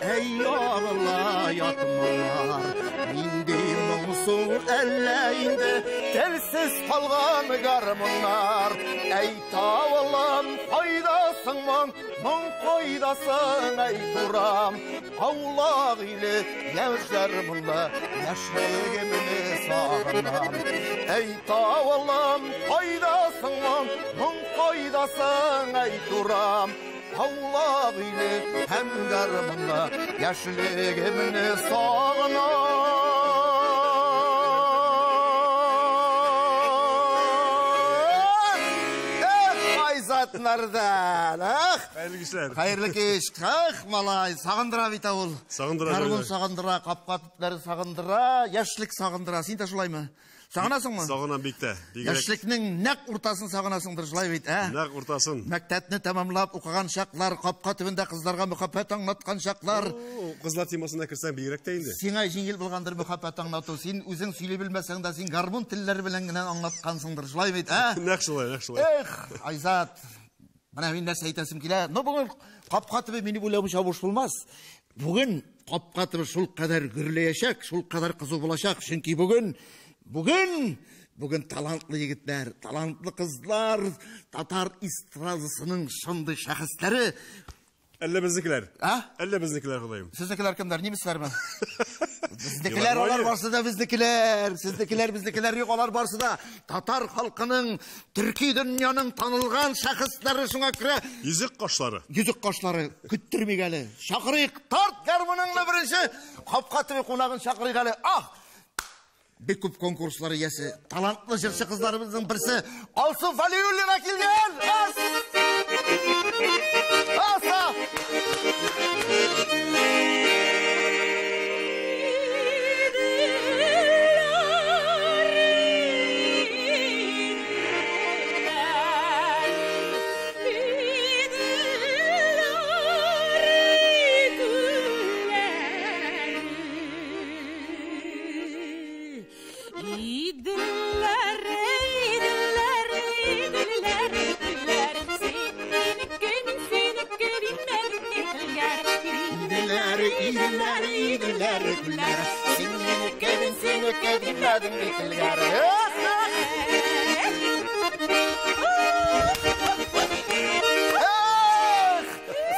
әй ягыла ятмалар. Нинди моңсу әллә инде телсез калган гармуннар. Әй тавылым, кайдасың моң, моң кайдасың, әй турам. Аулак иле, яшьләр монда, яшьлегемне сагынам. Әй тавылым, кайдасың моң, моң кайдасың, әй турам. Аулак иле һәм гармунда, яшьлегемне сагынам. Эх, Айзат Мәрдән, эх! Хәерле кичләр. Хәерле кич. Эх, малай, сагындыра бит ул. Сагындыра, Гармун җайлы. сагындыра, капка төпләре сагындыра, яшьлек сагындыра. Син дә шулаймы? Сагынасыңмы? Сагынам бик тә. Бигрәк. Яшьлекнең нәкъ уртасын сагынасыңдыр, шулай бит, ә? Нәкъ уртасын. Мәктәпне тәмамлап укыган чаклар, капка төбендә кызларга мөхәббәт аңлаткан чаклар. О, кызлар темасына керсәң бигрәк тә инде. Сиңа җиңел булгандыр мөхәббәт аңлату. Син үзең сөйли белмәсәң дә, син гармун телләре белән генә аңлаткансыңдыр, шулай бит, ә? Нәкъ шулай, нәкъ шулай. Эх, Айзат, менә мин нәрсә әйтәсем килә. Но бүген капка төбе минем уйлавымча буш булмас. Бүген капка төбе шул кадәр гөрләячәк, шул кадәр кызу булачак. Чөнки бүген, бүген, бүген талантлы егетләр, талантлы кызлар, татар эстрадасының шундый шәхесләре. Әллә безнекеләр? А? Әллә безнекеләр, Ходаем? Сезнекеләр кемнәр? Немецләрме? Безнекеләр, алар барсы да безнекеләр. Сезнекеләр, безнекеләр юк, алар барсы да татар халкының, төрки дөньяның танылган шәхесләре, шуңа күрә Йөзек кашлары. Йөзек кашлары, көттермик әле. Чакырыйк, тарт гармуныңны беренче капка төбе кунагын чакырыйк әле. Ах! Бик күп конкурслар иясе, талантлы җырчы кызларыбызның берсе Алсу Валиуллина килгән. Ас! Аса! İdiller, İdiller, İdiller, güller. Син минеке, мин синеке димәдең бит элгәре. Эх!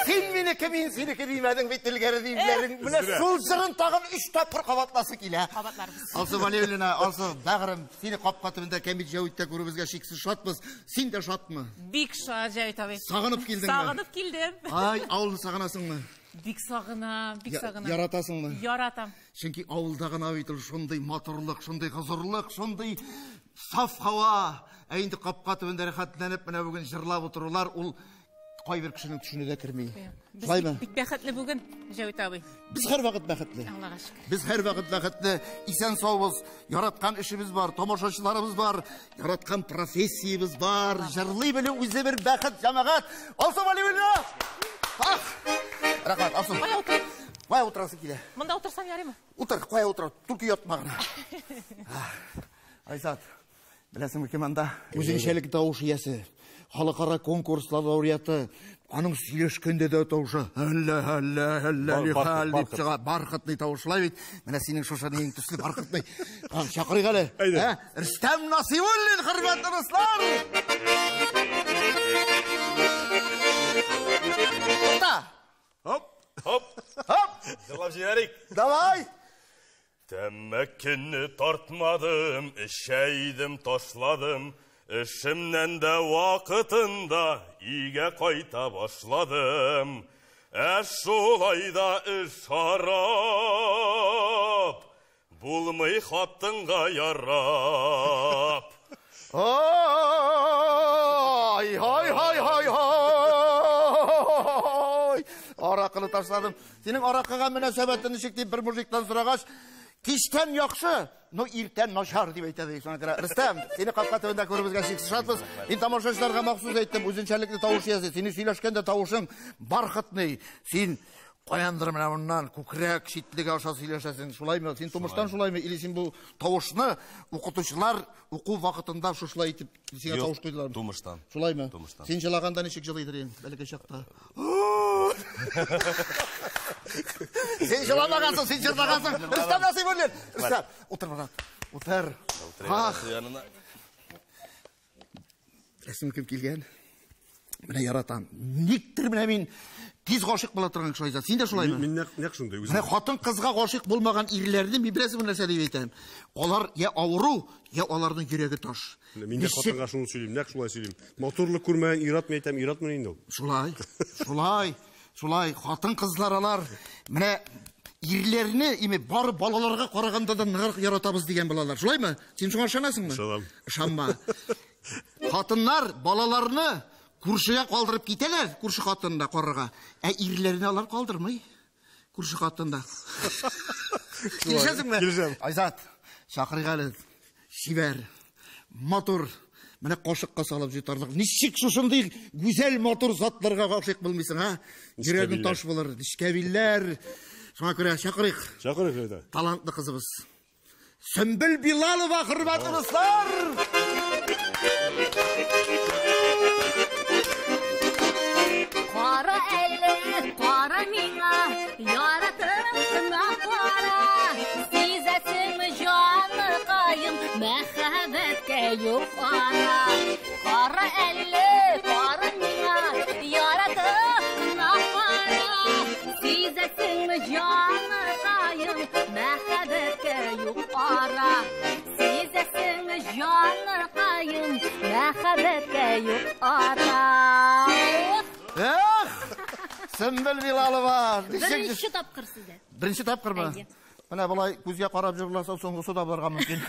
Син минеке, мин синеке димәдең бит элгәре димләрең. Менә шул җырын тагын 3 тапкыр кабатласы килә. Кабатларбыз. Алсу Валиуллина, Алсу, бәгырем, сине капка төбендә Кәмит Җәвиттә күрүебезгә шиксез шатбыз. Син дә шатмы? Бик шат, Җәвит абый. Сагынып килдеңме? Сагынып килдем. Ай, авылны сагынасыңмы? Бик сагынам, бик сагынам. Яратасыңмы? Яратам. Чөнки авылда гына бит ул шундый матурлык, шундый хозурлык, шундый саф һава. Ә инде капка төбендә рәхәтләнеп менә бүген җырлап утырулар ул кайбер кешенең төшенә дә керми. Без Шулаймы? бик бәхетле бүген, Җәвит абый. Без һәрвакыт бәхетле. Аллага шөкер. Без һәрвакыт бәхетле, исән саубыз, яраткан эшебез бар, тамашачыларыбыз бар, яраткан профессиябез бар. Җырлый белү үзе бер бәхет, җәмәгать. Алсу Валиуллина! Ах! Рәхмәт, Алсу. Кая утыр? Кая утырасы килә? Монда утырсам ярыймы? Утыр, кая утыр? Түлке ятма гына. Айзат, беләсеңме кем анда? Үзенчәлек тавыш иясе, халыкара конкурслар лауреаты, аның сөйләшкәндә дә тавышы әллә, әллә, әллә, ни хәл дип чыга, бархатный тавыш шулай бит. Менә синең шушы нең төсле бархатный. Чакырыйк әле. Әйдә. Ә? Рөстәм Насыйбуллин, хөрмәтле дуслар! Тукта! Хоп! Хоп! Хоп! Җырлап җибәрик. Давай! Тәмәкене тартмадым, эчә идем, ташладым. Эшемнән дә вакытында өйгә кайта башладым. Ә шулай да эш харап, булмый хатынга ярап. Ай, ай, ай, ай, ай. Аракыны ташладым. Синең аракыга мөнәсәбәтең ничек дип бер мужиктан сорагач, кичтән яхшы, но иртән начар дип әйтә ди. Шуңа күрә, Рөстәм, сине капка төбендә күрүебезгә чиксез шатбыз. Мин тамашачыларга махсус әйттем, үзенчәлекле тавыш иясе. Сине сөйләшкәндә тавышың бархатный. Син каяндыр менә моннан күкрәк читлеге аша сөйләшәсең. Шулаймы? Син тумыштан шулаймы? Или син бу тавышны укытучылар уку вакытында шушылай итеп сиңа Юк, тавыш куйдылармы? Тумыштан. Шулаймы? Тумыштан. Син җылаганда ничек җылыйдыр инде бәләкәй чакта? Син җырламагансың, син җырлагансың. Рөстәм Насыйбуллин. Рөстәм, утыр, брат. Утыр. Ах. Рәсем кем килгән? Менә яратам. Никтер менә мин тиз гашыйк була торган кеше, Айзат. Син дә шулаймы? Мин нәкъ шундый үзем. Менә хатын-кызга гашыйк булмаган ирләрне мин беләсеңме нәрсә дип әйтәм? Алар я авыру, я аларның йөрәге таш. Мин дә хатынга шуны сөйлим, нәкъ шулай сөйлим. Матурлык күрмәгән ир-ат мин әйтәм, ир-атмын инде ул. Шулай, шулай, шулай. Хатын-кызлар алар менә ирләрне, име, бары балаларга караганда да ныграк яратабыз дигән булалар. Шулаймы? Син шуңа ышанасыңмы? Ышанам. Ышанма. Хатыннар балаларны күршегә калдырып китәләр, күрше хатынына карарга. Ә ирләрне алар калдырмый. Күрше хатында. Килешәсеңме? Килешәм. Айзат, чакырыйк әле. Чибәр, матур, менә кашыкка салып җотарлык. Ничек шушындый гүзәл матур затларга гашыйк булмыйсың, а? Йөрәгең таш булыр, нечкә билләр. Шуңа күрә чакырыйк. Чакырыйк, әйдә. Талантлы кызыбыз. Сөмбел Билалова, хөрмәтле дуслар! Кара әле, кара миңа, яратып кына кара. Сизәсеңме, җаныкаем, мәхәббәткә юк ара. Кара әле, кара миңа, яратып кына кара. Сизәсеңме, җаныкаем, мәхәббәткә юк ара. Сизәсеңме, җаныкаем, мәхәббәткә юк ара. Эх! Сөмбел Билалова! Беренче тапкыр сездә. Беренче тапкырмы? Әйе. Менә болай күзгә карап җырласа, соңгысы да булырга мөмкин.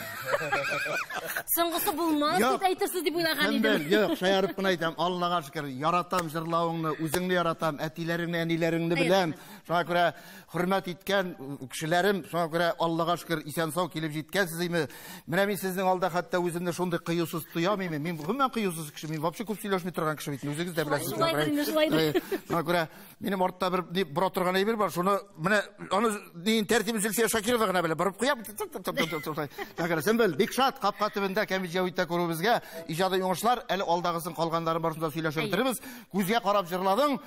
Соңгысы булмас Юк. дип әйтерсез дип уйлаган Сөмбел, идем. юк, шаярып кына әйтәм. Аллага шөкер, яратам җырлавыңны, үзеңне яратам, әтиләреңне, әниләреңне Әйе, беләм. Шуңа күрә хөрмәт иткән кешеләрем, шуңа күрә Аллага шөкер, исән-сау килеп җиткәнсез име. Менә мин сезнең алда хәтта үземне шундый кыюсыз тоям име. Мин гомумән кыюсыз кеше, мин вообще күп сөйләшми торган кеше бит, үзегез дә беләсез. Шулайдыр инде, шулайдыр. Шуңа күрә минем артта бер ни бора торган әйбер бар. Шуны менә аны ни тәртибен Зөлфия Шакирова гына белә. Борып куям. Шуңа күрә Сөмбел, бик шат капка төбендә Кәмит Җәвиттә күрүебезгә. Иҗади уңышлар, әле алдагысын калганнарын барысын да сөйләшеп бетерербез. Күзгә карап җырладың.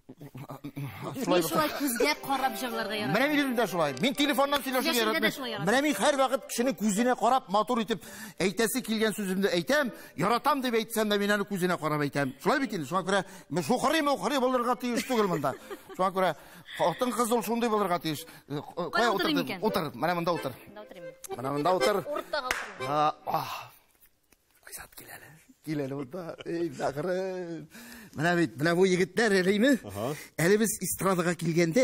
Мин шулай күзгә карап җырларга яратам. Менә мин үзем дә шулай. Мин телефоннан сөйләшергә Сөйләшергә дә яратмыйм. шулай яратам. Менә мин һәрвакыт кешенең күзенә карап, матур итеп әйтәсе килгән сүземне әйтәм, яратам дип әйтсәм дә мин аны күзенә карап әйтәм. Шулай бит инде. Шуңа күрә мин шухрый-мухрый булырга тиеш түгел монда. Шуңа күрә хатын-кыз ул шундый булырга тиеш. Кая утырыйм утырдың? икән? Утыр. Менә монда утыр. Монда утырыйм. Менә монда утыр. Уртага утырыйм. Ах. Айзат кил әле. Кил әле монда. Эй, бәгырем. Менә бит, менә бу егетләр әлеме? Әле без эстрадага килгәндә,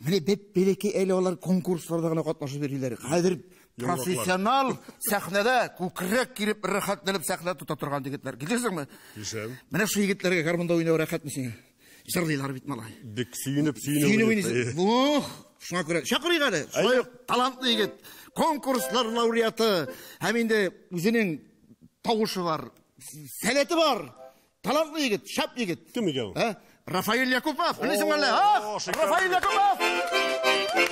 менә бәп-бәләкәй әле алар конкурсларда гына катнашып йөриләр. Хәзер профессионал сәхнәдә күкрәк киреп, рәхәтләнеп сәхнә тота торган егетләр. Килешәсеңме? Килешәм. Менә шу егетләргә гармунда уйнау рәхәтме сиңа? Җырлыйлар бит малай. Бик сөенеп, сөенеп. Сөенеп уйныйм. уйныйсың. Ух, шуңа күрә чакырыйк әле. Шулай ук талантлы егет, конкурслар лауреаты һәм инде үзенең тавышы бар, сәләте бар. Талантлы егет, шәп егет. Кем икән ул? Ә? Рафаэль Якупов, беләсеңме әллә? А? О, шикарно. Рафаэль Якупов!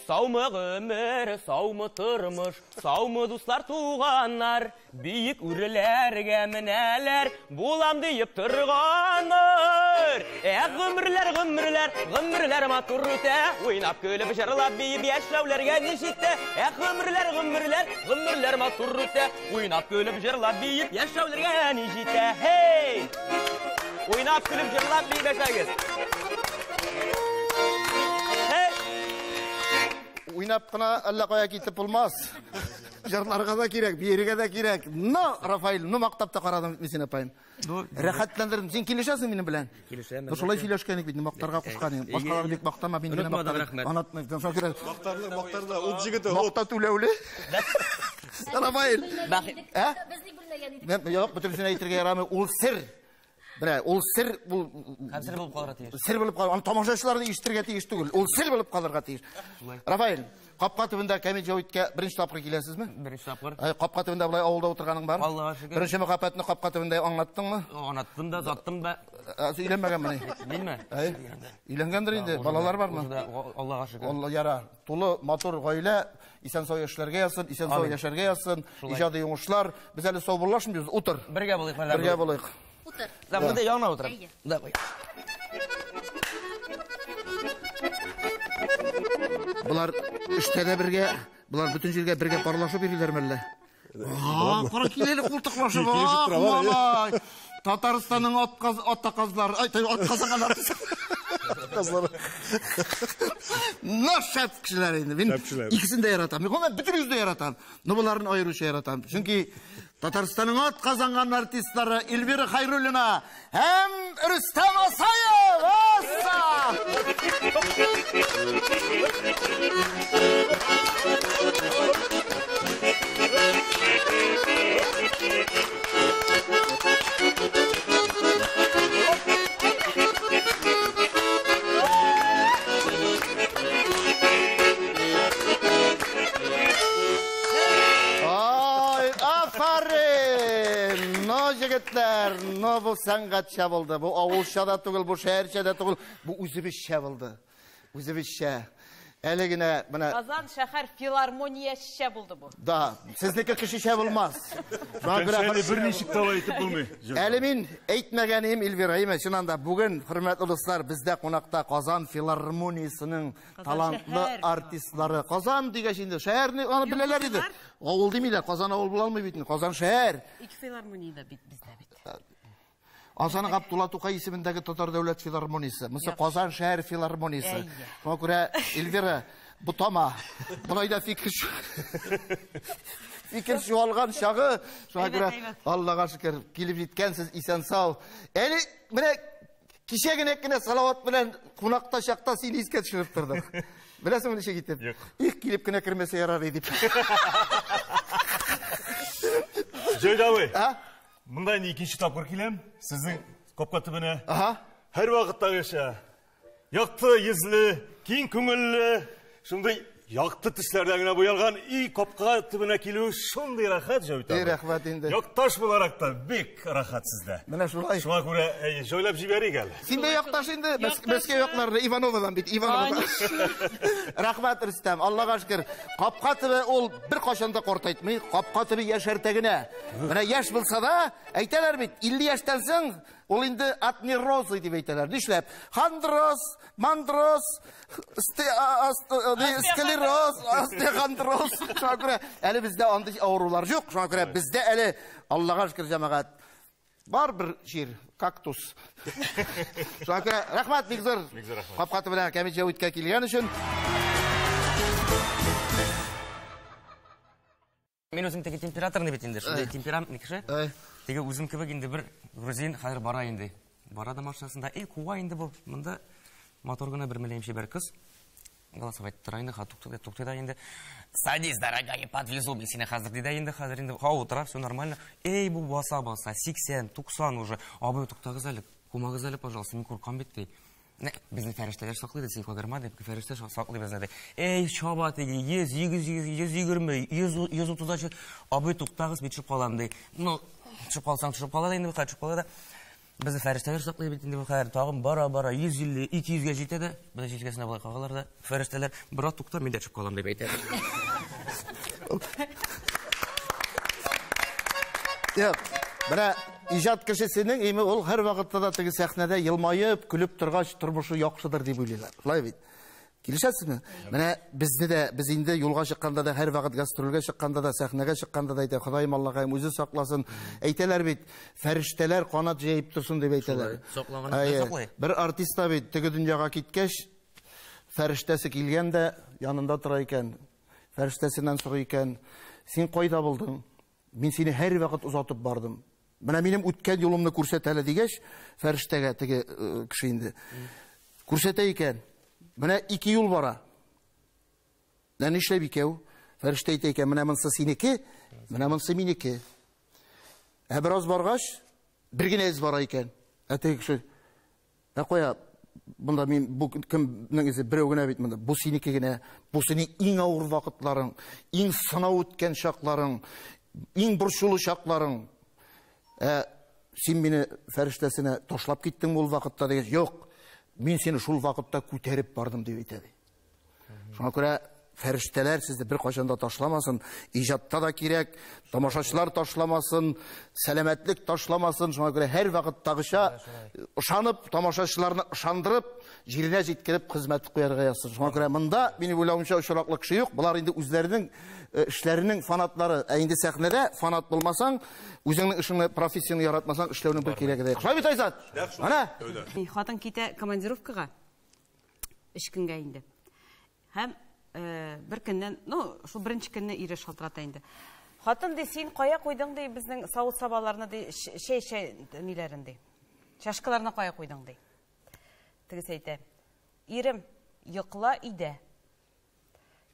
Саумы гомер, саумы тормыш, саумы дуслар, туганнар, биек үрләргә менәләр, булам диеп торганнар. Ә гомерләр, гомерләр, гомерләр матур үтә, уйнап көлеп җырлап биеп яшәүләргә ни җитә? Ә гомерләр, гомерләр, гомерләр матур үтә, уйнап көлеп җырлап биеп яшәүләргә ни җитә? Хей! Уйнап көлеп җырлап биеп яшәгез. Хей! Уйнап кына әллә кая китеп булмас. Җырларга да кирәк, биергә дә кирәк. Но, Рафаэль, ну мактап та карадым бит мин сине, апаем. Рәхәтләндердем. Син килешәсең минем белән? Килешәм, Ну, шулай сөйләшкән идек бит, мактарга кушкан идем. Башкалар бик мактама, мин генә Онытмадым, мактадым. рәхмәт. Онытмыйм. Шуңа күрә Мактарлы, мактарлы, ут җегете, ут. Макта түләүле. Рафаэль. Ә? Без ни белмәгән идек. Мен юк, бөтенесен әйтергә ярамый. Ул сер. Берә, ул сер, ул Һәм сер булып калырга тиеш. сер булып калыр. Аны тамашачылар да ишетергә тиеш түгел. Ул сер булып калырга тиеш. Рафаэль, капка төбендә Кәмит Җәвиткә беренче тапкыр киләсезме? Беренче тапкыр. Ай, капка төбендә болай авылда утырганың бар? Аллага шөкер. Беренче мәхәббәтне капка төбендә аңлаттыңмы? Аңлаттым да, заттым да. Өйләнмәгәнме? Минме? Әй, өйләнгәндер инде. Балалар бармы? Аллага шөкер. Алла яра. Тулы матур гаилә, исән-сау яшьләргә язсын, исән-сау Амин. яшәргә язсын. Иҗади уңышлар. Без әле саубуллашмыйбыз. Утыр. Бергә булыйк, менә Бергә булыйк. Утыр. Да, монда янына утырам. Давай. Болар эштә дә бергә, болар бөтен җиргә бергә парлашып йөриләр мәллә? Кара киләле култыклашып. Малай. Татарстанның ата казлары, ай, ат казанган артист. Казлары. Но шәп кешеләр инде. Мин икесен дә яратам. Мин гомумән бөтенегезне дә яратам. Но боларын аеруча яратам. Чөнки Татарстанның ат казанган артистлары Эльвира Хайруллина һәм Рөстәм Асаев. Асса! Ай, афарин! Но, егетләр, но бу сәнгатьчә булды. Бу авылча да түгел, бу шәһәрчә дә түгел, бу үзебезчә булды. Үзебезчә. Әле генә менә Казан шәһәр филармониясчә булды бу. Да, сезнеке кешечә булмас. Шуңа күрә берничек тә алай итеп булмый. Әле мин әйтмәгәнем, Эльвира, әйме, чыннан да бүген, хөрмәтле дуслар, бездә кунакта Казан филармониясенең талантлы артистлары. Казан дигәч инде шәһәрне аны беләләр иде. Авыл димиләр, Казан авыл була алмый бит инде, Казан шәһәр. Ике филармония да бит бездә бит. Азан Габдулла Тукай исемендәге Татар дәүләт филармониясе, Мысы Казан шәһәр филармониясе. Шуңа күрә, Эльвира, бутама. Болай да фикер чуалган чагы, шуңа күрә Аллага шөкер, килеп җиткәнсез, исән-сау. Әле менә кичә генә кенә Салават белән кунакта чакта сине искә төшереп тордык. Беләсеңме ничек итеп? Их, килеп кенә кермәсә ярар иде дип. Җәүдәт абый. А? Монда инде икенче тапкыр киләм, сезнең капка төбенә. Ага. Һәр вакыттагыча якты йөзле, киң күңелле, шундый якты төсләрдә генә буялган и капка төбенә килү шундый рәхәт, Җәүдәт абый. Эй, рәхмәт инде. Якташ буларак та бик рәхәт сездә. Менә шулай. Шуңа күрә, әй, җайлап җибәрик әле. Син дә якташ инде, Мәскәү якларында, Ивановадан бит, Ивановадан. Рәхмәт, Рөстәм, Аллага шөкер. Капка төбе ул бер кашан да картайтмый, капка төбе яшәртә генә. Менә яшь булса да, әйтәләр бит, 50 яшьтән соң ул инде от нейрозы дип әйтәләр. Нишләп? Хондроз, мандроз, склероз, остеохондроз. Шуңа күрә әле бездә андый авырулар юк. Шуңа күрә бездә әле, Аллага шөкер, җәмәгать, бар бер җир, кактус. Шуңа күрә рәхмәт, бик зур. Бик зур рәхмәт. Капка төбенә Кәмит Җәвиткә килгән өчен. Мин үзем теге температорный бит инде, шундый темпераментный кеше. Теге үзем кебек инде бер грузин хәзер бара инде. Бара да машинасында, эй, куа инде бу. Монда мотор гына бер мөлаем чибәр кыз. Голосовать тора инде, ха, туктый, туктый да инде. Садись, дорогая, подвезу мин сине хәзер ди дә инде, хәзер инде. Ха, утыра, все нормально. Эй, бу баса баса, 80, 90 уже. Абый, туктагыз әле, кумагыз әле, пожалуйста, мин куркам бит ди. Не, безне фәрештәләр саклый ди, син кагырма дип, фәрештә саклый безне ди. Эй, чаба теге, 100, 100, 120, 100, 130. Абый, туктагыз, мин төшеп калам ди. Ну, төшеп калсаң, төшеп кала да инде, төшеп кала да. Безне фәрештәләр саклый бит инде бу хәзер. Тагын бара-бара 150, 200-гә җитә дә, безне җилкәсенә болай кагалар да, фәрештәләр, брат, тукта, мин дә төшеп калам дип әйтә. Юк, менә иҗат кешесенең име ул һәр вакытта да теге сәхнәдә елмаеп, көлеп торгач, тормышы яхшыдыр дип уйлыйлар. Шулай бит? Килешәсезме? Менә безне дә, без инде юлга чыкканда да, һәр вакыт гастрольгә чыкканда да, сәхнәгә чыкканда да әйтә, Ходаем Аллаһым үзе сакласын. Әйтәләр бит, фәрештәләр канат җәеп торсын дип әйтәләр. Шулай, саклаган Ходай саклый. Бер артист та бит теге дөньяга киткәч, фәрештәсе килгән дә янында тора икән. Фәрештәсеннән сорый икән, син кайда булдың? Мин сине һәр вакыт озатып бардым. Менә минем үткән юлымны күрсәт әле дигәч, фәрештәгә теге кеше инде күрсәтә икән. Менә ике юл бара. Менә нишләп икәү? Фәрештә әйтә икән, менә монысы синеке, менә монысы минеке. Ә бераз баргач, бер генә эз бара икән. Ә теге кеше, ә кая, монда мин бу кемнең эзе берәү генә бит монда. Бу синеке генә, бу синең иң авыр вакытларың, иң сынау үткән чакларың, иң борчулы чакларың. Ә син мине фәрештәсенә ташлап киттең ул вакытта дигәч, юк, мин сине шул вакытта күтәреп бардым дип әйтә ди. Шуңа күрә Фәрештәләр сезне беркайчан да ташламасын. Иҗатта да кирәк, тамашачылар ташламасын, сәламәтлек ташламасын. Шуңа күрә һәр вакыттагыча ышанып, тамашачыларны ышандырып, җиренә җиткереп хезмәт куярга язсын. Шуңа күрә монда минем уйлавымча очраклы кеше юк. Болар инде үзләренең эшләренең фанатлары. Ә инде сәхнәдә фанат булмасаң, үзеңнең эшеңне, профессияңне яратмасаң, эшләүнең бер кирәге дә юк. Шулай бит, Айзат? Ана. Хатын китә командировкага. 3 көнгә инде. Һәм бер көннән, ну, шул беренче көнне ире шалтырата инде. Хатын ди, син кая куйдың ди, безнең савыт-сабаларны ди, чәй ниләрен ди. Чашкаларны кая куйдың ди. Тегесе әйтә: "Ирем, йокла өйдә."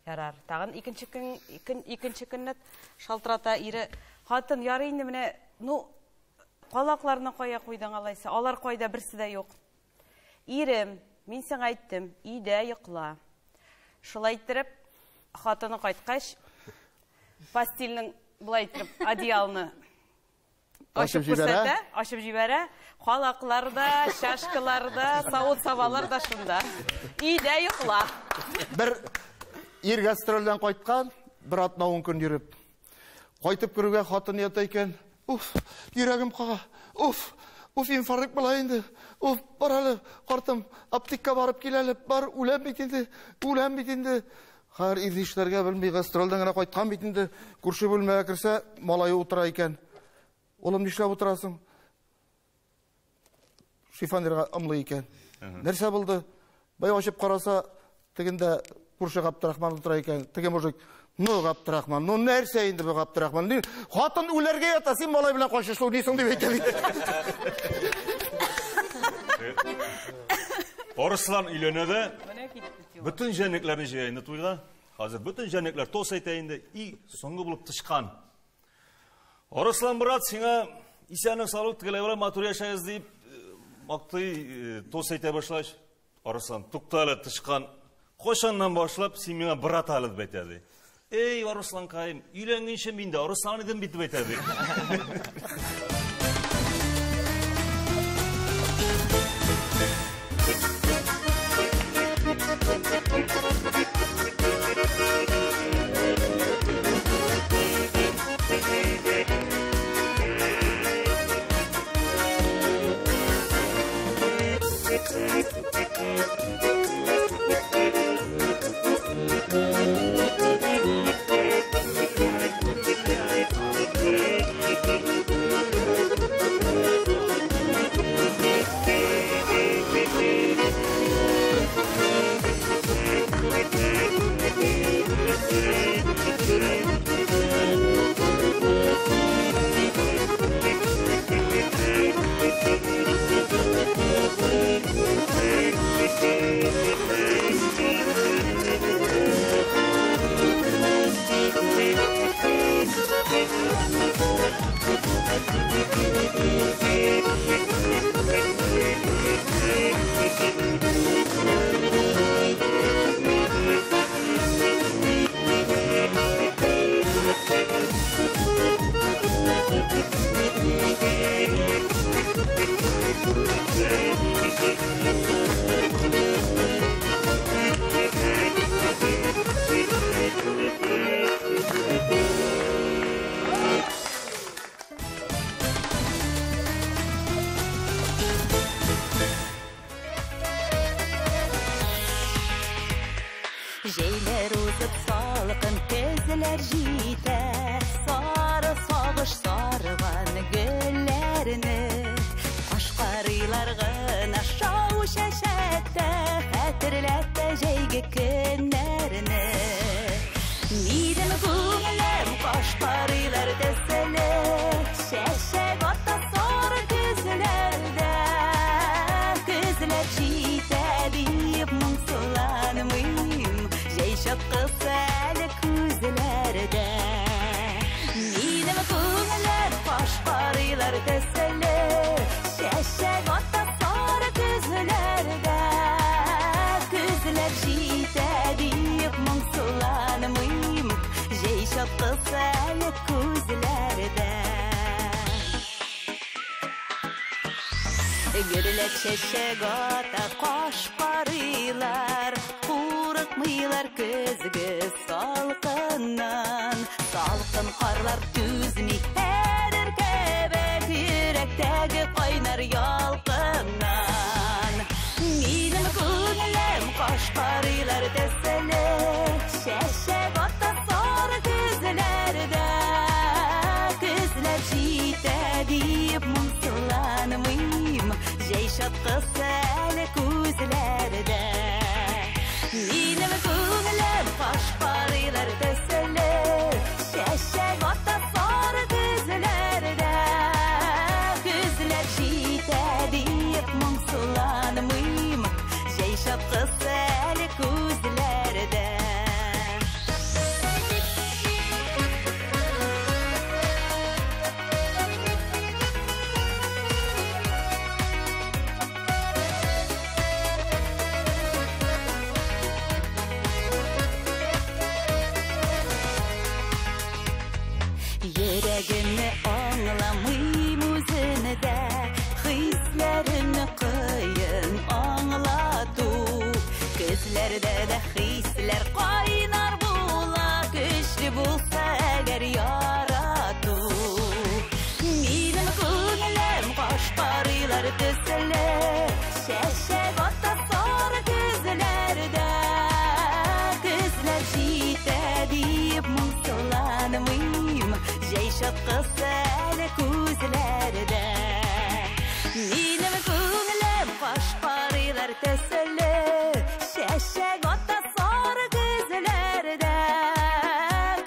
Ярар, тагын икенче көн, икенче көнне шалтырата ире. Хатын, ярый инде менә, ну, калакларны кая куйдың алайса? Алар кайда, берсе дә юк. Ирем, мин сиңа әйттем, өйдә йокла. Шулай иттереп, хатыны кайткач, постельнең былай иттереп одеялны ачып күрсәтә, ачып җибәрә. Халаклар да, чашкалар да, савыт-сабалар да шунда. Өйдә йокла. Бер ир гастрольдән кайткан, бер атна 10 көн йөреп. Кайтып керүгә хатын ята икән. Уф, йөрәгем кага. Уф, уф, инфаркт була инде. Уф, бар әле, картым, аптекка барып кил әле, бар, үләм бит инде, үләм бит инде. Хәер, ир нишләргә белми, гастрольдән генә кайткан бит инде. Күрше бүлмәгә керсә, малае утыра икән. Улым, нишләп утырасың? Шифонерга ымлый икән. Нәрсә булды? Бай ачып караса, тегендә күрше Габдрахман утыра икән. Теге мужик: "Ну, Габдрахман, ну нәрсә инде бу Габдрахман? Хатын үләргә ята, син малай белән качышлы уйныйсың" дип әйтә. Арыслан өйләнә дә, бөтен җәнлекләрне җыя инде туйга. Хәзер бөтен җәнлекләр тос әйтә инде, и соңгы булып тычкан. Арыслан брат, сиңа исәнлек саулык теләп, болай матур яшәгез дип мактый, тос әйтә башлач. Арыслан: "Тукта әле, тычкан, кайчаннан башлап син миңа брат әле?" дип әйтә ди. Эй, Арысланкаем, өйләнгәнче мин дә Арыслан идем бит дип әйтә ди. Җәйләр узып салкын көзләр җитә, сары сагыш сарган гөлләрне. Кашкарыйлар гына шау чәчәктә, хәтерләтә җәйге көннәрне. Минем күңелем кашкарыйлар төсле, чәчәк ата сары көзләрдә. Көзләр җитә дип моңсуланмыйм, җәй чыккысы әле күзләрдә. Минем күңелем кашкарыйлар төсле, чәчәк ата сары көзләрдә. Көзләр җитә дип моңсуланмыйм, җәй чыккысы әле күзләрдә. Гөрләп чәчәк ата кашкарыйлар, курыкмый Курыкмыйлар көзге салкыннан. Салкын карлар түзми әрер кебек йөрәктәге кайнар ялкыннан. Минем күңелем кашкарыйлар төсле, чәчәк ата сары көзләрдә. Көзләр җитә дип моңсуланмыйм, җәй чаткысы әле күзләрдә. Минем күңелем кашкарыйлар төсле, чәчәк ата сары көзләрдә. Көзләр җитә дип моңсуланмыйм, җәй чаткысы әле күзләрдә. Йөрәгемне аңламыйм үзене дә, хисләремне кыен аңлату. Көзләрдә дә хисләр кайнар була, көчле булса әгәр ярату. Минем күңелем кашкарыйлар төсле, чәчәк ата сары көзләрдә. Көзләр җитә дип моңсуланмыйм, җәй чаткысы әле күзләрдә. Минем күңелем кашкарыйлар төсле, чәчәк ата сары көзләрдә.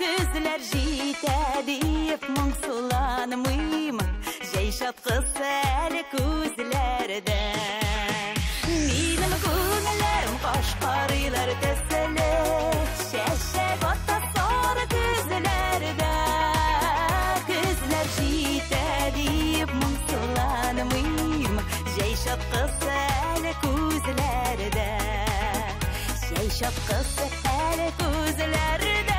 Көзләр җитә дип моңсуланмыйм, җәй чаткысы әле күзләрдә. Минем күңелем кашкарыйлар төсле, чәчәк ата сары көзләрдә. Көзләр җитә дип моңсуланмыйм, җәй чаткысы әле күзләрдә. Җәй чаткысы әле күзләрдә.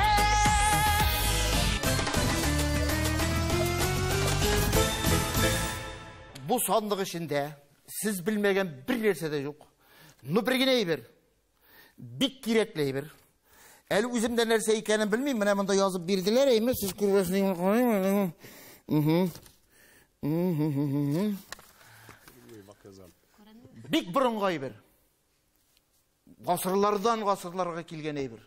Бу сандык эчендә сез белмәгән бер нәрсә дә юк. Ну бер генә әйбер. Бик кирәкле әйбер. Әле үзем дә нәрсә икәнен белмим. Менә монда язып бирделәр, әйме, сез күрәсез. Бик борынгы әйбер. Гасырлардан гасырларга килгән әйбер.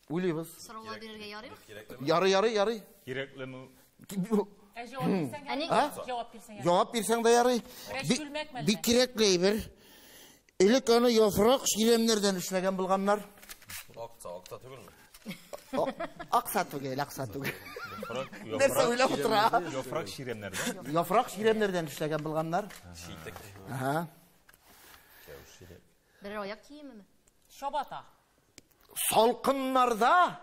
Уйлыйбыз. Сораулар бирергә ярыймы? Ярый, ярый, ярый. Кирәклеме? Ә җавап бирсәң Әни? А? Җавап бирсәң ярый. Җавап бирсәң дә ярый. Берәр Бик- чүлмәкме әллә? Бик кирәкле әйбер. Элек аны яфрак чирәмнәрдән эшләгән булганнар. Акса, акса түгелме? Акса түгел, акса түгел. Яфрак, Нәрсә уйлап утыра? Яфрак чирәмнәрдән. Яфрак чирәмнәрдән эшләгән булганнар. Читек. Ага. Берәр аяк киемеме? Чабата. Салкыннарда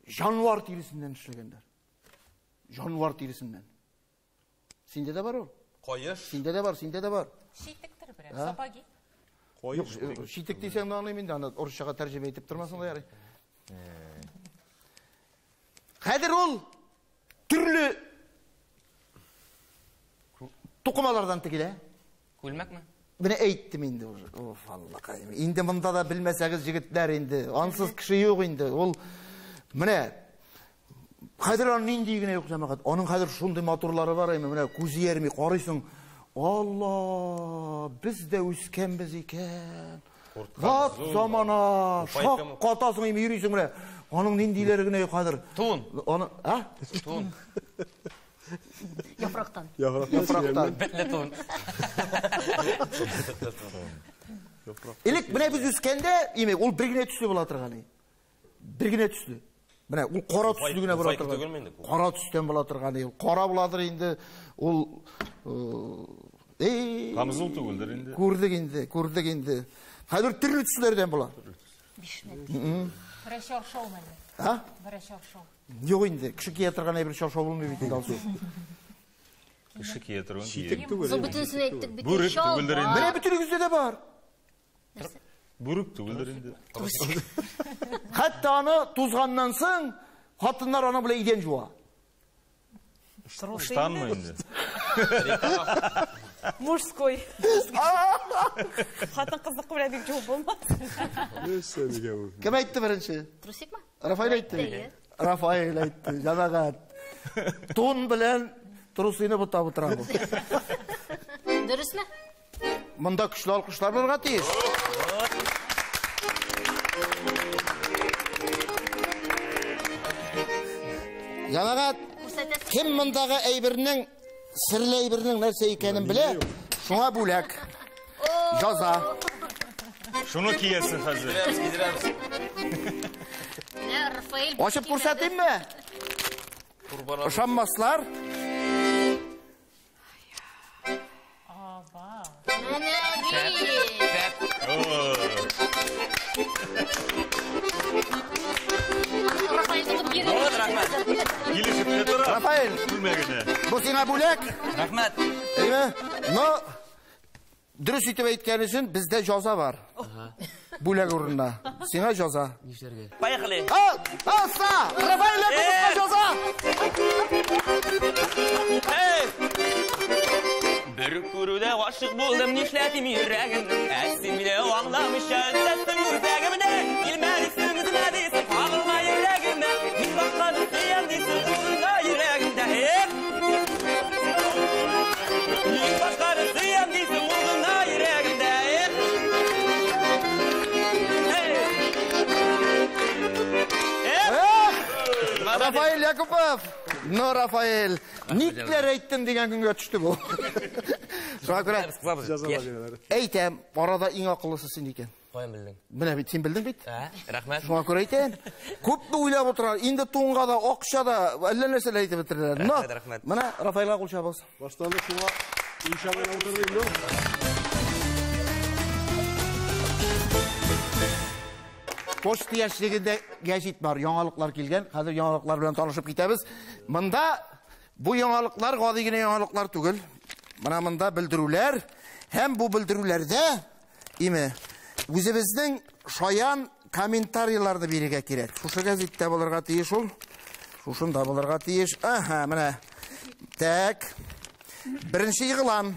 җанвар тиресеннән эшләгәннәр. Җанвар тиресеннән. Синдә дә бар ул. Каеш. Синдә дә бар, синдә дә бар. Читектер берәр. А? Сапоги. Юк, читек дисәң дә аңлыйм инде, аны урысчага тәрҗемә итеп тормасаң да ярый. Хәзер ул төрле тукымалардан тегелә. Күлмәкме? Менә әйттем инде уже. Оф, Аллакаем. Инде монда да белмәсәгез егетләр инде. Ансыз кеше юк инде. Ул менә хәзер аның нинди генә юк җәмәгать. Аның хәзер шундый матурлары бар әйме, менә күзе ярми карыйсың. Алла, без дә үскәнбез икән. Ват замана, шак катасың инде йөрисең менә. Аның ниндиләре генә юк хәзер. Тун. Аны, а? Тун. Яфрактан. Яфрактан. Бетле тун. Элек менә без үскәндә, имек, ул бер генә төсле була торган иде. Бер генә төсле. Менә ул кара төсле генә була Фуфайка торган. түгелме инде? Кара төстән була торган иде. Ул кара буладыр инде. Ул Камзул түгелдер инде. Күрдек инде, күрдек инде. Хәзер төрле төсләрдән була. Бишмәт. Берәр чаршаумы әллә? А? Берәр чаршау. Юк инде, кеше кия торган әйбер чаршау булмый бит инде, Алсу. Кеше кия торган Читек кием. түгел. Зо бөтенесен әйттек бит. Бүрек түгелдер инде. Менә бөтенегездә дә бар. Бүрек түгелдер инде. Хәтта аны тузганнан соң хатыннар аны белән идән жуа. Ыштанмы инде? Мужской. Хатын-кызныкы белән бик җуып булмас. Нәрсә дигән бу? Кем әйтте беренче? Трусикмы? Рафаэль әйтте. Рафаэль әйтте. Җәмәгать. Тун белән трусыйны бутап утыра бу. Дөресме? Монда көчле алкышлар булырга тиеш. Җәмәгать, Күрсәтәсең. кем мондагы әйбернең серле әйбернең нәрсә икәнен белә, шуңа бүләк. Җаза. Шуны киясең хәзер. Кидерәбез, кидерәбез. Менә Рафаэль. Ачып күрсәтимме? Курбан Ышанмаслар. Аба. Менә бит. Рафаэль тотып бирде. Рәхмәт. Килешеп тә тора. Рафаэль, Күлмәгенә. бу сиңа бүләк. Рәхмәт. Әйме? Но дөрес итеп әйткән өчен бездә җаза бар. Бүләк урынына. Сиңа җаза. Нишләргә? Поехали. А, Аса! Рафаэль Якуповка җаза! Эй! Бер күрүдә гашык булдым, нишләтим йөрәгемне? Ә син мине аңламыйча өзәсең үзәгемне. Килмәдисең, өзмәдисең, кагылма йөрәгемә. Мин башканы сөям дисең, урында йөрәгемдә. Эх! Мин башканы сөям дисең, урында йөрәгемдә. Эх! Эй! Эх! Эх! Рафаэль Якупов! Но, Рафаэль, никләр әйттем дигән көнгә төште бу. Шуңа күрә Җаза бирәләр. әйтәм, арада иң акыллысы син икән. Каян белдең? Менә бит син белдең бит. Ә, рәхмәт. Шуңа күрә әйтәм. Күпме уйлап утыра, инде тунга да, акча да, әллә нәрсәләр әйтеп бетерделәр. Но, Рәхмәт, рәхмәт. менә Рафаэльгә кул чабыгыз. Баштан ук шуңа уйчан гына утырды инде. Почта яшьлегендә гәҗит бар, яңалыклар килгән. Хәзер яңалыклар белән танышып китәбез. Монда бу яңалыклар гади генә яңалыклар түгел. Менә монда белдерүләр һәм бу белдерүләрдә име үзебезнең шаян комментарийларны бирергә кирәк. Шушы гәзиттә булырга тиеш ул. Шушында булырга тиеш. Аһа, менә. Так. Беренче игълан.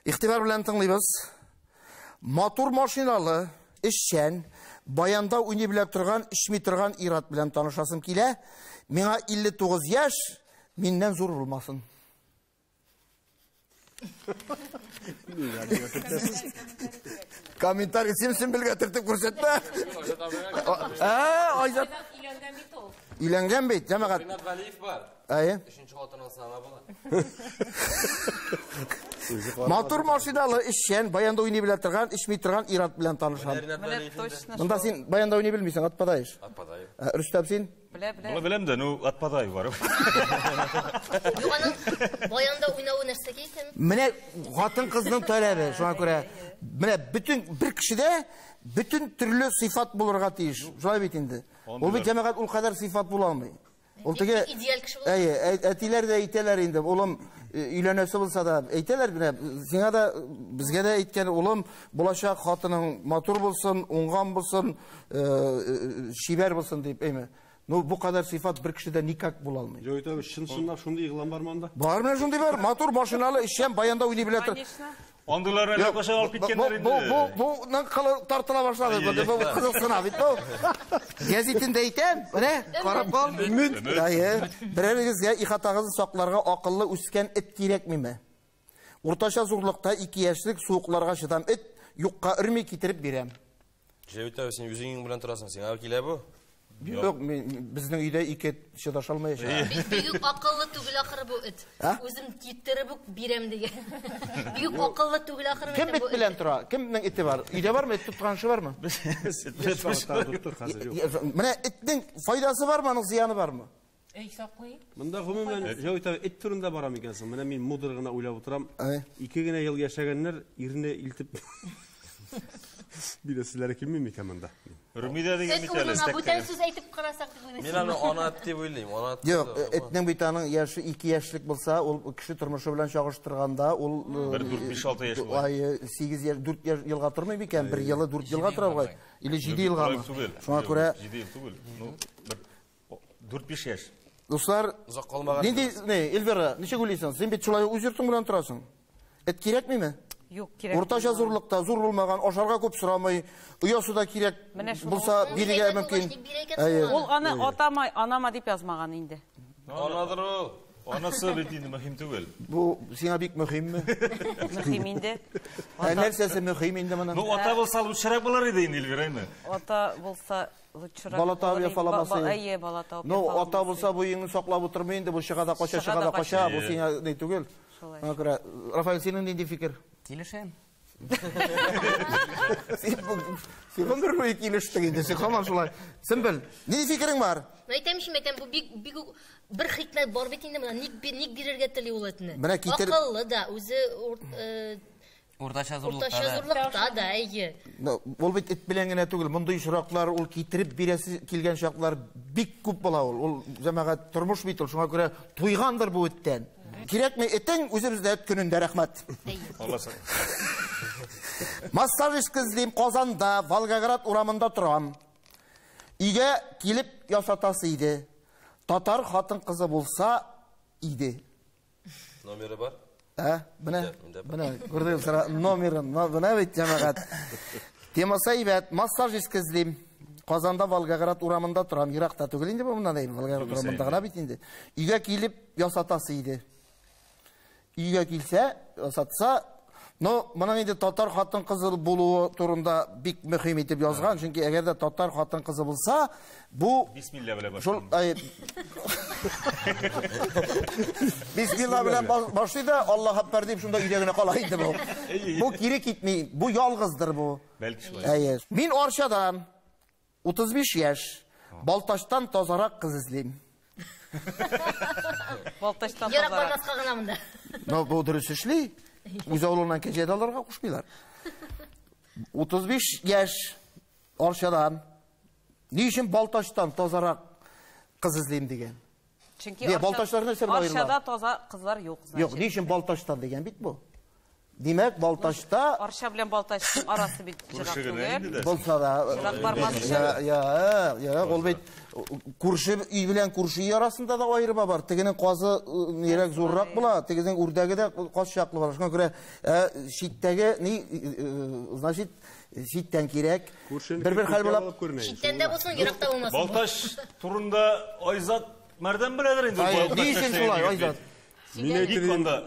Игътибар белән тыңлыйбыз. Матур машиналы, эшчән, баянда уйный белә торган, эчми торган ир-ат белән танышасым килә. Миңа 59 яшь, миннән зур булмасын. Комментарий син Сөмбелгә төртеп күрсәтмә. Ә, Айзат Өйләнгән бит ул. өйләнгән бит, җәмәгать. Ринат Вәлиев бар. Әйе. Өченче хатын алса аңа була. Матур машиналы, эшчән, баянда уйный белә торган, эчми торган ир-ат белән танышам. Ринат Менә Вәлиев инде. точно. Монда син баянда уйный белмисең, отпадаешь. Отпадаю. Ә, Рөстәм син? Белә, белә. Була беләм дә, ну, отпадаю барып. Юк, аның баянда уйнавы нәрсәгә икән? Менә хатын-кызның таләбе, шуңа күрә менә бөтен бер кешедә бөтен төрле сыйфат булырга тиеш. Шулай бит инде. Ул бит җәмәгать ул кадәр сыйфат була алмый. Ул теге Идеаль кеше була. Әйе, әтиләр дә әйтәләр инде, улым өйләнәсе булса да әйтәләр менә сиңа да безгә дә әйткән улым булачак хатының матур булсын, уңган булсын, чибәр булсын дип, әйме. Ну бу кадәр сыйфат бер кешедә никак була алмый. Җәвит абый, чын-чынлап шундый игълан бармы анда? Бар менә шундый бар, матур машиналы, эшчән, баянда уйный белә тор. Конечно. Андыйларны әллә кайчан алып киткәннәр Бу инде. бу бу кылы тартыла башлады. Бу кызыксына бит бу. Гәзитендә әйтәм, менә карап кал. Әйе, берәрегезгә ихатагызны сакларга акыллы үскән эт кирәкмиме? Уртача зурлыкта 2 яшьлек суыкларга чыдам эт юкка өрми китереп бирәм. Җәвит абый, син үзең белән торасың, сиңа килә бу. Юк, безнең өйдә ике эт чыдаша алмаячак. Бик үк акыллы түгел ахыры бу эт. А? Үзем китереп үк бирәм дигән. Бик үк акыллы түгел ахыры Кем эт белән тора? Кемнең эте бар? Өйдә бармы? Эт тоткан кеше бармы? Яшь вакытта тоттык хәзер, юк. Менә этнең файдасы бармы, аның зыяны бармы? Өй саклый. Монда гомумән Җәвит абый эт турында барам икән соң. Менә мин мудр гына уйлап утырам. Әй. Ике генә ел яшәгәннәр ирне илтеп бирәселәре килми микән монда? Румида дигән Эт бит әле. урынына бүтән сүз әйтеп карасак дип уйлыйсың. Мин аны ана эт дип уйлыйм, ана эт. Юк, этнең бит аның яше 2 яшьлек булса, ул кеше тормышы белән чагыштырганда, ул Бер дүрт, биш, алты яшь була. Ай, 8 яшь, 4 яшь елга тормый микән? Бер елы 4 елга тора бугай. Или 7 елгамы? Шуңа күрә 7 ел түгел. Ну, бер 4-5 яшь. Дуслар, Озак калмаган. нинди, не, Эльвира, ничек уйлыйсың? Син бит шулай үз йортың белән торасың. Эт кирәкмиме? Юк, кирәк. Уртача зурлыкта, зур булмаган, ашарга күп сорамый, оясы да кирәк Менә шуны- булса бирергә Ул мөмкин. әйбәт булгач, ник бирә икән Әйе. соң аны? Ул аны атама, анама дип язмаган инде. Анадыр ул. Анасы бит инде мөһим түгел. Бу сиңа бик мөһимме? Мөһим инде. Ә нәрсәсе мөһим инде моның? Ну, ата булса лучшерак булыр иде инде, Эльвира, әйме? Ата булса лучшерак. Бала табып булыр иде. яфаламасы. Әйе, бала табып Ну, ата яфаламасы. булса бу өеңне саклап утырмый инде, бу чыга да кача, Чыга чыга да да кача, кача. бу сиңа ни түгел. Шулай. Шуңа күрә, Рафаэль, синең нинди фикер? Килешәм. Син син гомер буе килештең инде, син һаман шулай. Сөмбел, нинди фикерең бар? Мен әйтәм ич, әйтәм, бу бик бик үк бер хикмәт бар бит инде монда. Ник ник бирергә тели ул этне? Менә китер- Акыллы да, үзе Уртача зурлыкта уртача да. зурлыкта да, әйе. Ну, ул бит эт белән генә түгел, мондый очраклар ул китереп бирәсе килгән чаклар бик күп була ул. Ул җәмәгать тормыш бит ул, шуңа күрә туйгандыр бу эттән. Кирәкми этең, үзебездә эт көнендә рәхмәт. Алла сакласын. Массажист эзлим Казанда, Волгоград урамында торам. Өйгә килеп ясатасы иде. Татар хатын кызы булса иде. Номеры бар. Ә, менә, Миндә, миндә бар. менә, күрдегез, сара номерын, менә бит җәмәгать. Темасы әйбәт, массажист эзлим. Казанда Волгоград урамында торам. Еракта түгел инде бу моннан, әй, Волгоград Түгелсә урамында инде. гына бит инде. Өйгә килеп ясатасы иде. Өйгә килсә, ясатса, но моның инде татар хатын кызы булуы турында бик мөһим итеп язган, чөнки әгәр дә татар хатын кызы булса, бу Бисмилла белән шул башлый. ай, Бисмилла белән башлый да Аллаһ акбар дип шунда өйдә генә кала инде бу. Бу кире китми, бу ялгыздыр бу. Бәлки шулай. Әйе. Мин Арчадан 35 яшь, Балтачтан тазарак кыз эзлим. Балтачтан Ерак тазарак. бармаска гына монда. Но бу дөрес эшли. Үз авылыннан кәҗә дә алырга кушмыйлар. 35 яшь Арчадан. Ни өчен Балтачтан тазарак кыз эзлим дигән? Чөнки Не, Балтачлар нәрсә белән аерыла? Арчада таза кызлар юк, значит. Юк, ни өчен Балтачтан дигән бит бу? Димәк, Балтачта Арча белән Балтачның арасы бит ерак Күрше генә түгел. инде дә. булса да Ерак бармас өчен. Я, я, я, ул бит күрше өй белән күрше өй арасында да аерма бар. Тегенең казы нирәк зуррак була, тегенең үрдәге дә каз чаклы була. Шуңа күрә читтәге ни, значит, читтән кирәк. Күршенеке Бер-бер хәл күркә була. булып күренә. Читтән дә булсын, еракта булмасын. Балтач турында Айзат Мәрдән беләдер инде. Ай, Балтач ни өчен нәрсә шулай, дип. Айзат? Мин әйтер Бик идем, анда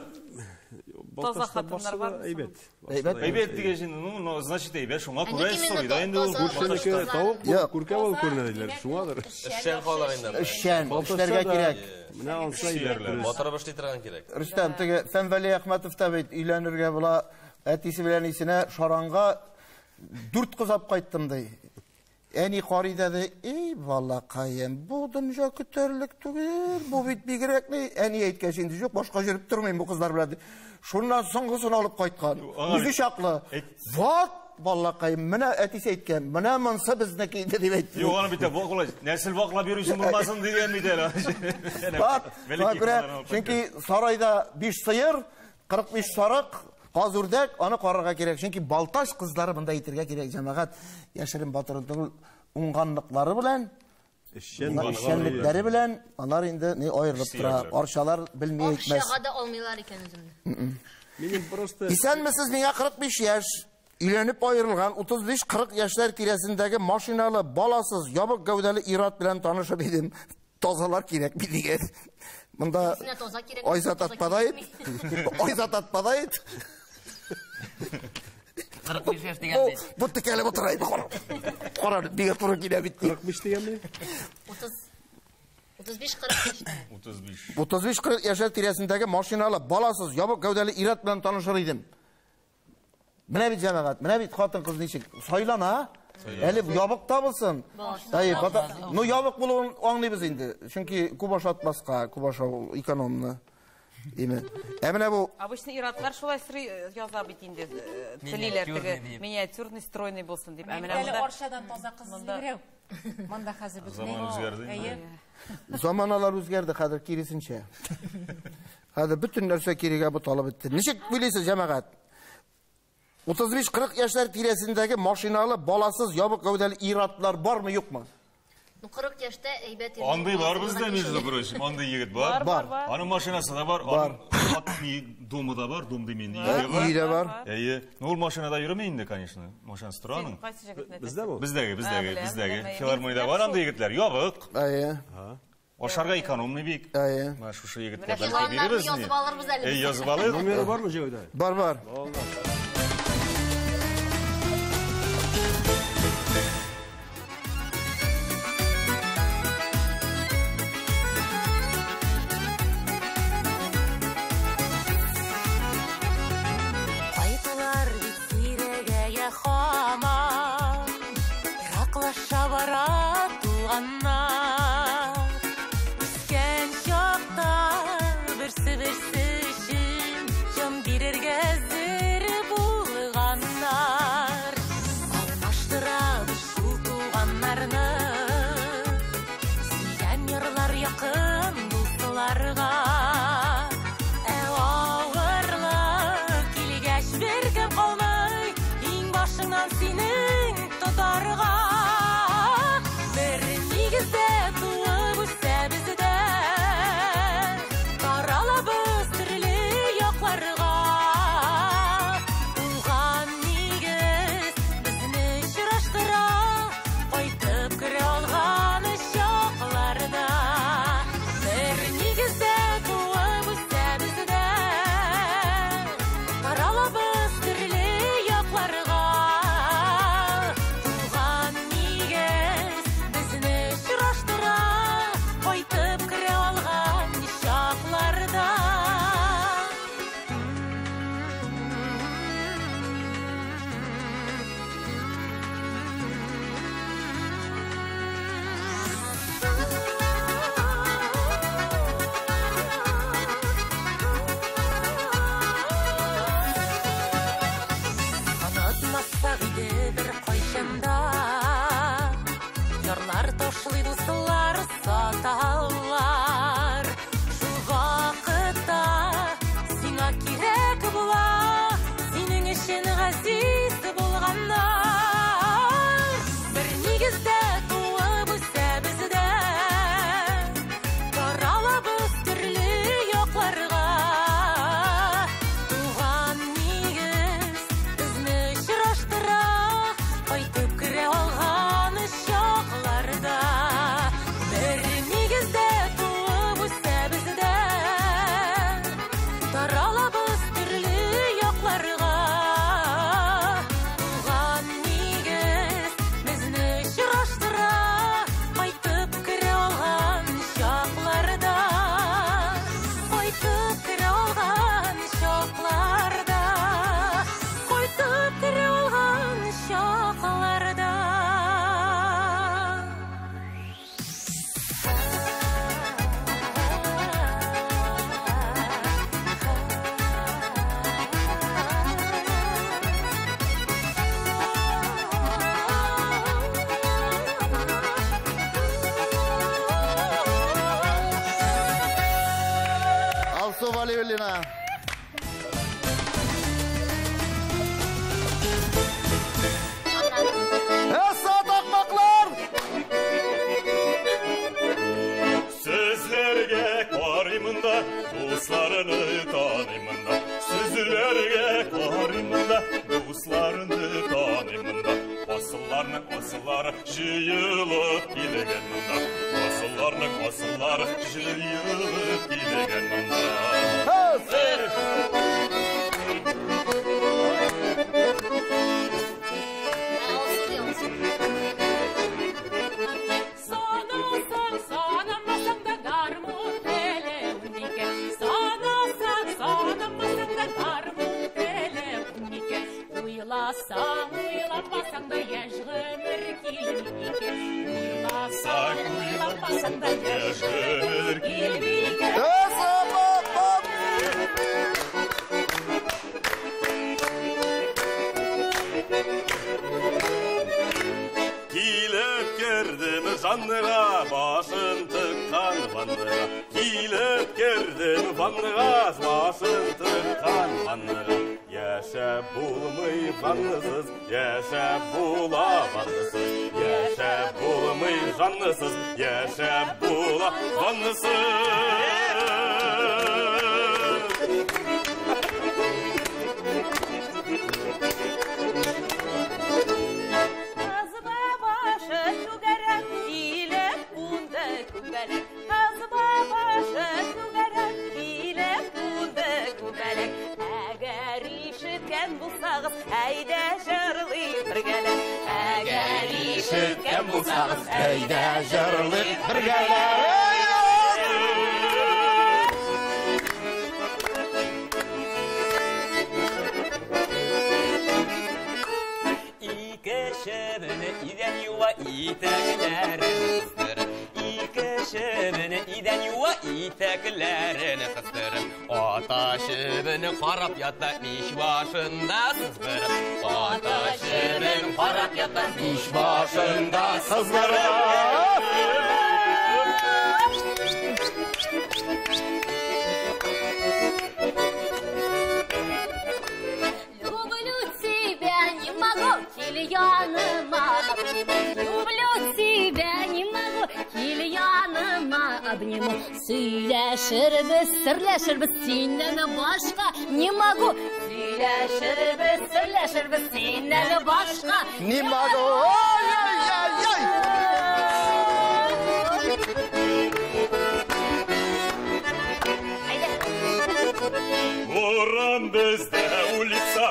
Таза Балтачта хатыннар барсы да бармы соң? әйбәт. Әйбәт. Әйбәт дигән инде, ну, ну, значит, әйбәт, шуңа Ә күрә ник именно сорый да инде ул. таза- Күршенеке Балтачта? тавык Юк. булып, күркә булып күренә диләр, шуңадыр. Эшчән халык инде. Эшчән, Балтачта эшләргә да кирәк. Менә ансы әйбәт. Сөярләр. дөрес. Батырып эшли торган кирәк. Рөстәм, теге Фәнвәли Әхмәтов та бит өйләнергә була, әтисе белән исенә Шаранга 4 кыз алып кайттым ди. Әни карый да ди, эй, балакаем, бу дөнья көтәрлек түгел, бу бит бигрәк ни. Әни әйткәч инде юк, башка йөреп тормыйм бу кызлар белән ди. Шуннан соңгысын алып кайткан. Аңа Үзе бит- чаклы. Әйт- Вот, балакаем, менә әтисе әйткән, менә монсы безнеке инде дип әйтте. Юк, аны бит ваклай, нәсел ваклап йөрүче булмасын дигән бит әле. Бат, Бәлки шуңа күрә, кызлар алып чөнки сарайда 5 сыер, 45 сарык, каз үрдәк, аны карарга кирәк. Чөнки Балтач кызлары монда әйтергә кирәк, җәмәгать, яшерен батырын түгел, уңганлыклары белән, Эшчән эшчәнлекләре белән алар инде ни аерылып тора. Эшсөярләр. Арчалар белми әйтмәс. Акчага да алмыйлар икән үземне. Минем просто Исәнмесез, миңа 45 яшь. Өйләнеп аерылган 35-40 яшьләр тирәсендәге машиналы, баласыз, ябык гәүдәле ир-ат белән танышыр идем. Тазалар кирәкми дигән. Монда Үзенә таза кирәк. Айзат таза отпадает. кирәкми. Айзат отпадает. 45 яшь дигән Бу, бит. бу текәлеп утыра иде. Кара. Кара, бигә туры килә бит. 45 дигәнме? 30 35 45. 35. 35-40 яшьләр тирәсендәге машиналы, баласыз, ябык гәүдәле ир-ат белән танышыр идем. Менә бит җәмәгать, менә бит хатын-кыз ничек сайлана. Әле ябык та булсын. Әйе, ну ябык булуын аңлыйбыз инде. Чөнки күп ашатмаска, күп ашау экономны. Име. Ә менә бу Обычно ир-атлар шулай сорый яза бит инде, телиләр теге Миниатюрный дип. миниатюрный, стройный булсын дип. Ә менә Әле монда Арчадан таза кыз эзли берәү. Монда хәзер бөтенләй. Заман үзгәрде инде. Әйе. заманалар үзгәрде хәзер киресенчә. Хәзер бөтен нәрсә кирегә буталып бетте. Ничек уйлыйсыз, җәмәгать? 35-40 яшьләр тирәсендәге машиналы, баласыз, ябык гәүдәле ир-атлар бармы, юкмы? Ну, 40 яшьтә әйбәт. Андый бар бездә, между прочим, андый егет бар. Бар. Аның машинасы да бар, Бар. аның домы да бар, дом димин, өе Өе дә бар. Әйе. Ну, ул машинада йөрми инде, конечно. Машинасы тора аның. Кайсы җегетне? Бездә бу? Бездәге, бездәге, беләм, бездәге. беләм. Филармониядә бар андый егетләр. Ябык. Әйе. Ашарга экономный бик. Әйе. Менә шушы егеткә Менә бәлки филаннарны бирербез ни? язып алырбыз әле. Әй, язып алыйк. Номеры бармы Җәүдә? Бар, бар. Кайтулар бит сирәгәя һаман, Ераклаша бара туганнар. Үскән чакта берсе-берсе өчен җан бирергә әзер булганнар. Алмаштырабыз шул туганнарны, сөйгән ярлар якын дусларга. Ә авырлык килгәч беркем калмый, иң башыңнан синең тотарга. Бер нигездә туып үсәбез дә, таралабыз төрле якларга. Туган нигез безне очраштыра, кайтып керә алган чакларда. Бер нигездә туып үсәбез дә, таралабыз төрле якларга. Туган нигез безне очраштыра, кайтып керә алган чакларда. Онытмасак иде бер кайчанда, Ярлар ташлый дуслар саталар. Шул вакытта сиңа кирәк була, синең өчен газиз булганнар. Бер нигездә туып үсәбез дә, таралабыз төрле якларга. Туган нигез безне очраштыра, кайтып керә алган чакларда. Бер нигездә туып үсәбез дә, таралабыз төрле якларга. Туган нигез безне очраштыра, кайтып керә алган чакларда. Кайтып керә алган чакларда. Кайтып керә алган чакларда. Алсу Валиуллина. Esat akmaklar! Сүзләргә карыймын да, дусларны таныймын да. Сүзләргә карыймын да, дусларны таныймын да. Асылларның асыллары җыелып килгән монда. Асылларның асыллары җыелып килгән монда. Санасаң, санамасаң да гармун теле унике. Санасаң, санамасаң да гармун теле унике. Уйласаң, уйламасаң да яшь гомер килми икән. Уйласаң, уйламасаң да яшь гомер килми икән. Esat akmak! Килеп кердем жанныга, башын тыккан ванныга. Килеп кердем ванныга, башын тыккан ванныга. Яшәп булмый ваннасыз, яшәп була ваннасыз, яшәп булмый жаннысыз, яшәп була ваннасыз. Казба башы түгәрәк, килеп кунды күбәләк. Казба башы түгәрәк, килеп кунды күбәләк. Әгәр ишеткән булсагыз, әйдә җырлыйк бергәләп. Әгәр ишеткән булсагыз, әйдә җырлыйк бергәләп. Ике чебене идән юа итәкләрен кыстырып. Ике чебене идән юа итәкләрен кыстырып. Ата чебене карап ята мич башында сызгырып. Ата чебен карап ята мич башында сызгырып. Люблю тебя, не могу, кил яныма обниму. Люблю тебя, не могу, кил яныма обниму. Сөйләшербез, серләшербез, синнән башка не могу. Сөйләшербез, серләшербез, синнән башка не могу. Ай-яй-яй-яй! Урам бездә улица,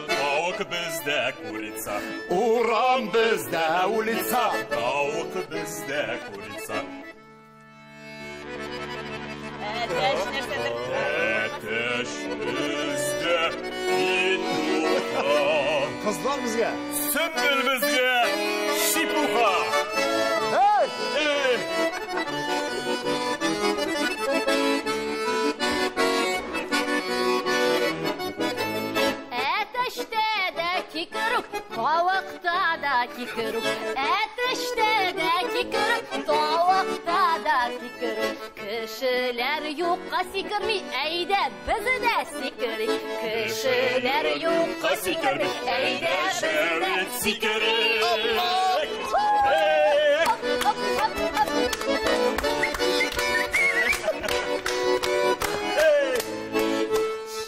тавык бездә курица. Урам бездә улица, тавык бездә курица. Әтәч нәрсәдер? Әтәч бездә петуха. Кызлар безгә. Сөмбел безгә чепуха. Эй! Эй! Әтәчтә дә кикерүк, тавыкта да кикерүк. Әтәчтә дә кикерүк, тавыкта да кикерүк. Кешеләр юкка сикерми, әйдә без дә сикерик. Кешеләр юкка сикерми, әйдә без дә сикерик. Оп, оп, оп, оп.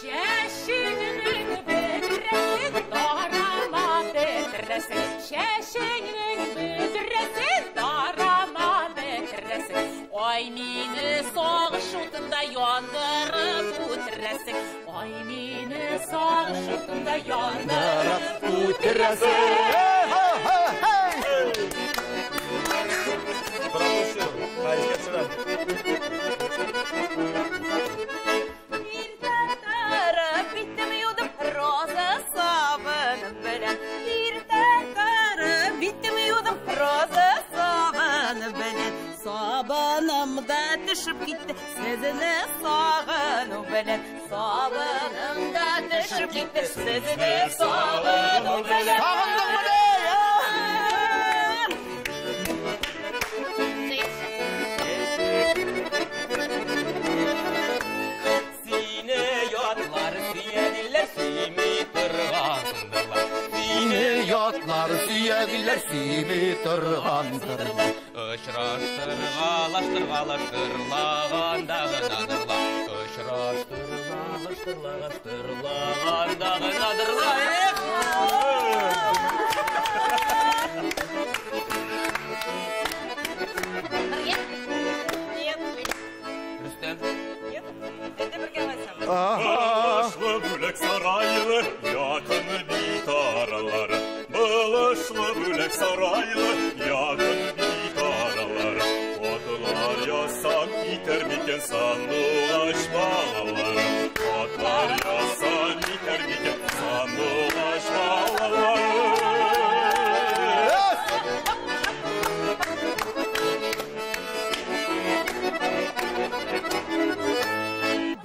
Чәчеңнең бөдрәсен тарама бөдрәсен. Чәчеңнең бөдрәсен тарама бөдрәсен. Ай мине сагыш утында яндырып үтерәсең. Ай мине сагыш утында яндырып үтерәсең. Иртә торып биттем юдым роза сабыным белән. Иртә торып биттем юдым роза сабыным белән. Сабыным да төшеп китте сезне сагыну белән. Сабыным да төшеп китте сезне сагыну белән. Сагындыңмы ни? Сине ятлар сөя диләр, сөйми торгансыңдырлар. Сине ятлар сөя диләр, сөйми торгансыңдырлар. Очраштыргалаштыргалаштырлаганда гынадырла. Очраштыргалаштыргалаштырлаганда гынадырла. Эх! Рөстәм. Әйдә бергә алайсам. Булышлы бүләк сарайлы, якын бит аралары. Булышлы бүләк сарайлы, якын бит аралары. Атлар ясам итәр микән сандугач балалары. Атлар ясам итәр микән сандугач балалары.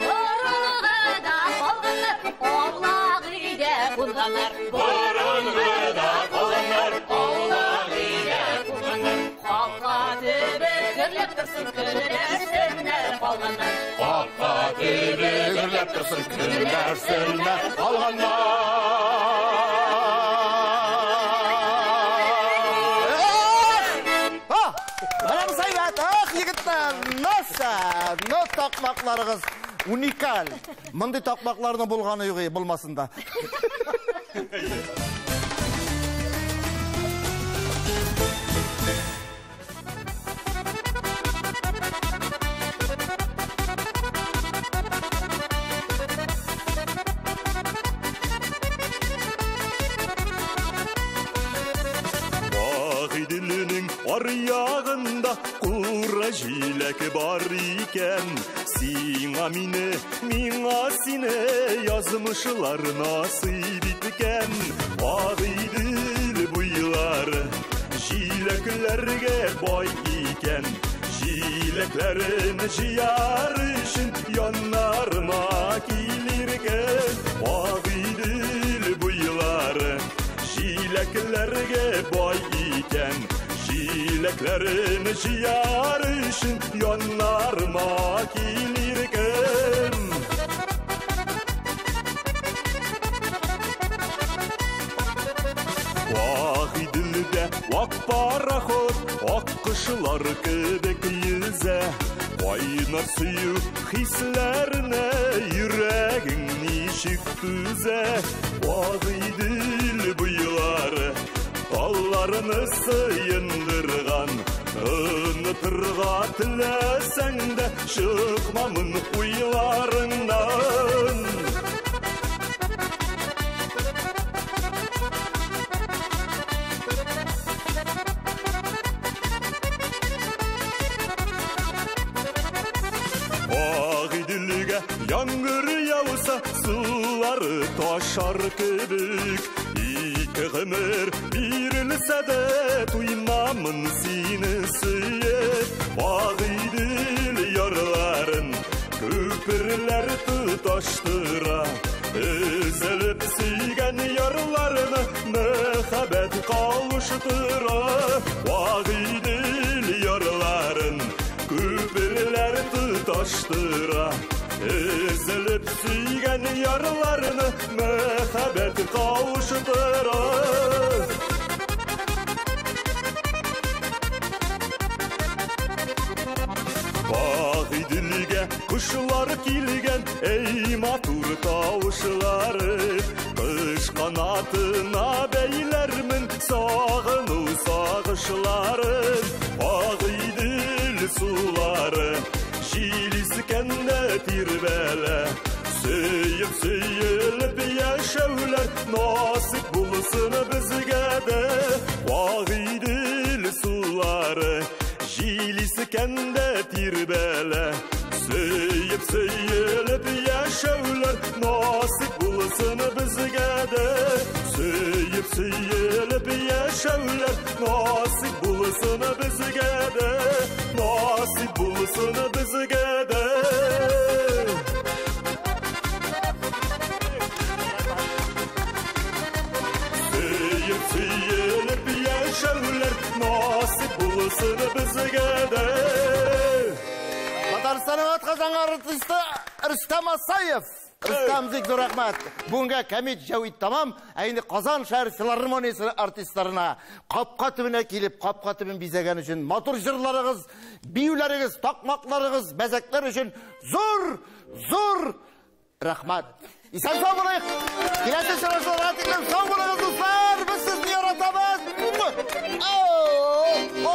Борынгыда калганнар, аулак өйдә кунганнар. Борынгыда калганнар, аулак өйдә кунганнар. Капка төбе гөрләп торсын, көнләшсеннәр калганнар. Капка төбе гөрләп торсын, көнләшсеннәр калганнар. Менә бу әйбәт, ах, егетләр, нәрсә? Ну, такмакларыгыз уникаль. Мондый такмакларның булганы юк, булмасын да. Агыйделнең аръягында кура җиләк бар икән. Сиңа мине, миңа сине язмышлар насыйп иткән. Агыйдел буйлары җиләкләргә бай икән. Җиләкләрен җыяр өчен яннарыма килергә. Агыйдел буйлары җиләкләргә бай икән. Җиләкләрен җыяр өчен яннарыма килергә. Агыйделдә вак пароход ак кошлар кебек йөзә. Кайнар сөю хисләренә йөрәгең ничек түзә. Агыйдел буйлары талларны сыендырган. Онытырга теләсәң дә чыкмамын уйларыңнан. Агыйделгә яңгыр яуса, сулары ташар кебек. Ике гомер бирелсә дә туймамын сине сөеп. Агыйдел ярларын күперләр тоташтыра. Өзелеп сөйгән ярларны мәхәббәт кавыштыра. Агыйдел ярларын күперләр тоташтыра. Өзелеп сөйгән ярларны мәхәббәт кавыштыра. Агыйделгә кошлар килгән, эй матур тавышлары. Кыш канатына бәйләрмен сагыну сагышларын. Агыйдел сулары җил искәндә тирбәлә. Сөеп сөелеп яшәүләр насыйп булсын безгә дә. Агыйдел сулары җил искәндә тирбәлә. Сөеп сөелеп яшәүләр насыйп булсын безгә дә. Сөеп сөелеп яшәүләр насыйп булсын безгә дә. Насыйп булсын безгә дә. Сөеп сөелеп яшәүләр насыйп булсын безгә дә. Татарстанның атказанган артисты Рөстәм Асаев. Рөстәм, бик зур рәхмәт. Бүгенгә кәмит җәвит тамам. Ә инде Казан шәһәр филармониясе артистларына капка төбенә килеп, капка төбен бизәгән өчен матур җырларыгыз, биюләрегез, такмакларыгыз, бәзәкләр өчен зур, зур рәхмәт. Исән сау булыйк. Киләсе очрашуларга тиклем сау булыгыз, дуслар. Без сезне яратабыз. Ау!